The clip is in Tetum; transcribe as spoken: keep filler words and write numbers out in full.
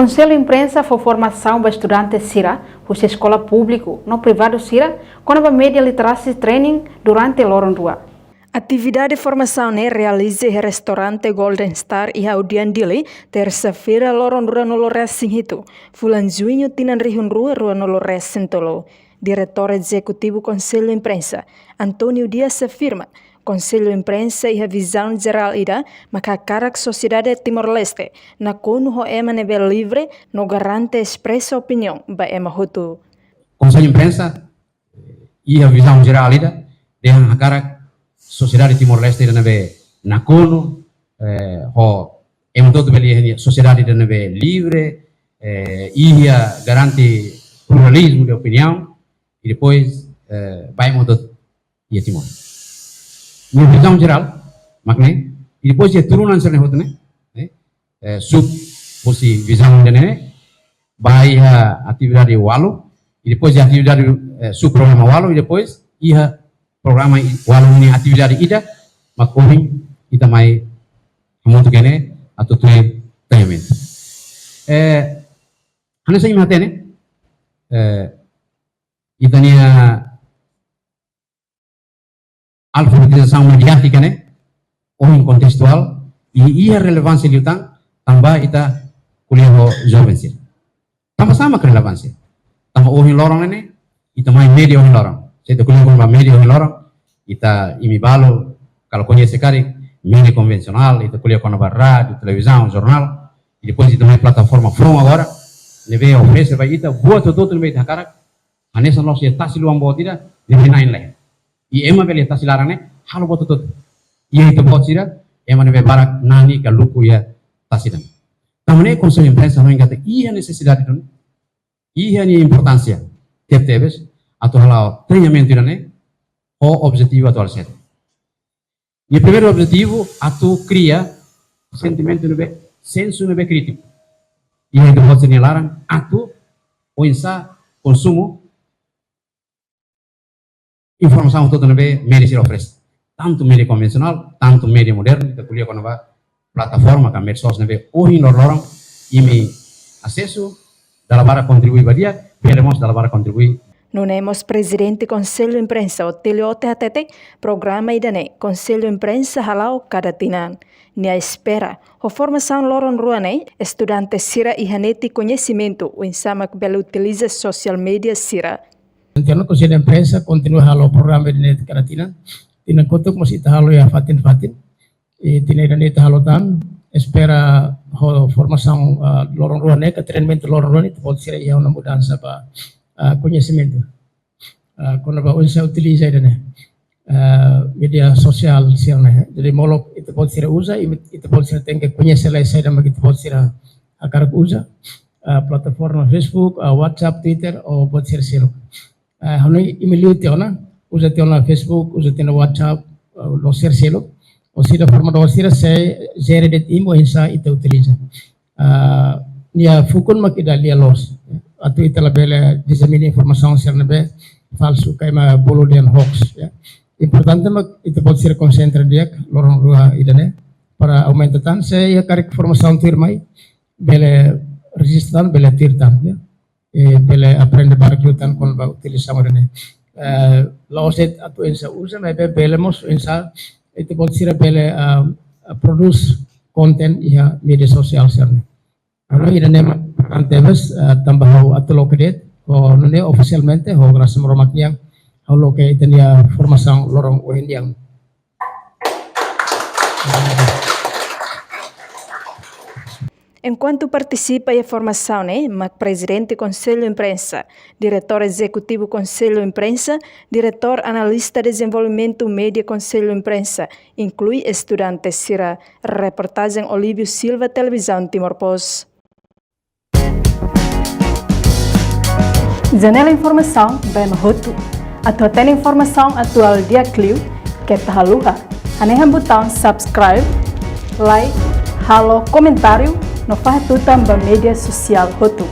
Konsellu Imprensa fó formasaun ba estudante sira husi eskola públiku no privadu sira kona-ba media literacy training durante loron rua. Atividade formasaun ne'e realiza iha restaurante Golden Star iha Udian Dili, tersa-feira loron ruanulu-resin-hitu, fulan Juñu tinan rihun rua ruanulu-resin-tolu. Diretór Ezekutivu Konsellu Imprensa, António Dias afirma, Konsellu Imprensa iha vizaun jerál ida mak hakarak sosiedade Timor-Leste nakonu ho ema ne'ebé livre no garante espresa opiniaun ba ema hotu. Konsellu Imprensa iha vizaun jerál ida dehan hakarak sosiedade Timor-Leste ida ne'ebé nakonu, eh, ho ema hotu bele iha sosiedade ida ne'ebé livre, eh, iha garante pluralizmu de opiniaun, i depois, eh, ba ema hotu iha Timor. Nia vizaun jerál mak ne'e, i depois iha turunan sira-ne'e hotu ne'e, eh, eh, sub husi vizaun ida-ne'e, ba iha atividade ualu, i depois iha atividade, eh, sub programa ualu, i depois iha programa i-, ualu nia atividade ida, mak ohin ita mai hamutuk iha ne'e atu tuir treinamentu. Eh, hanesan imi hatene, eh, ita-nia alfabetizasaun mediátika ne'e ohin kontestuál, i iha relevánsia liután tanba ita ko'alia ho joven sira. Tanba sá mak relevánsia? Tanba ohin loron ne'e, ita mai media ohin loron. Se ita ko'alia kona-ba media ohin loron, ita, imi balu, kalau koñese karik, media konvensionál, ita ko'alia kona-ba rádiu, televizaun, jornál, i depois ita mai plataforma foun agora, ne'ebé oferese ba ita buat hotu-hotu ne'ebé ita hakarak, hanesan la'ós iha tasi luan boot ida, ne'ebé na'in laiha. I ema bele iha tasi laran ne'e halo buat hotu-hotu. Iha ita-boot sira, ema ne'ebé barak nani ka luku iha tasi laran. Tanba ne'e Konsellu Imprensa hanoin katak iha nesesidade duni, iha nia importánsia tebetebes atu hala'o treinamentu ida-ne'e ho objetivu atu halo saida? Nia primeiru objetivu atu kria sentimentu ne'ebé, sensu ne'ebé krítiku iha ita-boot sira-nia laran atu oinsá konsumu informasaun hotu-hotu ne'ebé media sira oferese. Tantu media konvensionál, tantu media modernu, ita ko'alia kona-ba plataforma ka media sosiál ne'ebé ohin loron-loron imi asesu, dala barak kontribui ba di'ak, bele mós dala barak kontribui. Nune'e mós Prezidente Konsellu Imprensa Otílio Ote hatete, programa ida-ne'e Konsellu Imprensa hala'o kada tinan. Nia espera, ho formasaun loron rua ne'e, estudante sira iha netik koñesimentu oinsá mak bele utiliza sosiál media sira. Entaun, Konsellu Imprensa kontinua halo programa ida-ne'e kada tinan. Tinan kotuk mós ita halo iha fatin-fatin. I tinan ida-ne'e ita halo tan, espera ho formasaun, ah, loron rua ne'e, ka treinamentu loron rua ne'e, ita-boot sira iha ona mudansa ba, ah, koñesimentu. Ah, kona-ba oinsá utiliza ida-ne'e, ah, media sosiál sira-ne'e. Jadi molok ita-boot sira uza, i ita-boot sira tenke koñese lai saida mak ita-boot sira hakarak uza. Ah, plataforma Facebook, ah, WhatsApp, Twitter, ou buat sira seluk. Ah, hanoin imi liu tiha ona, uza tiha ona Facebook, uza tiha ona WhatsApp, ah, no sira seluk. Orsida formadór sira sei jere de'it imi oinsá ita utiliza. Ah, nia fukun mak ida lia-loos. Atu ita labele disemina informasaun sira ne'ebé falsu, ka ema bolu dehan hoax, ya. Importante mak ita-boot sira konsentra di'ak loron rua ida-ne'e para aumenta tan, se iha karik formasaun tuirmai, bele rejista tan, bele tuir tan, ya. Eh, bele aprende barak liután kona-ba utilizasaun ida-ne'e. Eh, la'ós de'it atu oinsá uza, maibé bele mós oinsá ita-boot sira bele, ah, ah, prodús konten iha media sosiál sira-ne'e. Halo ida-ne'e mak importante tebes, ah, tanba ha'u atu loke de'it, ho nune'e ofisialmente, ho grasa Maromak nian, ha'u loke ita-nia formasaun loron ohin nian. Enkuantu partisipa iha formasaun ne'e, mak Prezidente Konsellu Imprensa, Diretór Ezekutivu Konsellu Imprensa, Diretór Analista Dezenvolvimentu Media Konsellu Imprensa, inklui estudante sira. Reportajen Olívio Silva, Televizaun Timor Post. Janela informasaun ba ema hotu. Atu hatene informasaun atuál di'ak liu, keta haluha hanehan butaun subscribe, like, halo komentáriu, no fahe tutan ba media sosiál hotu.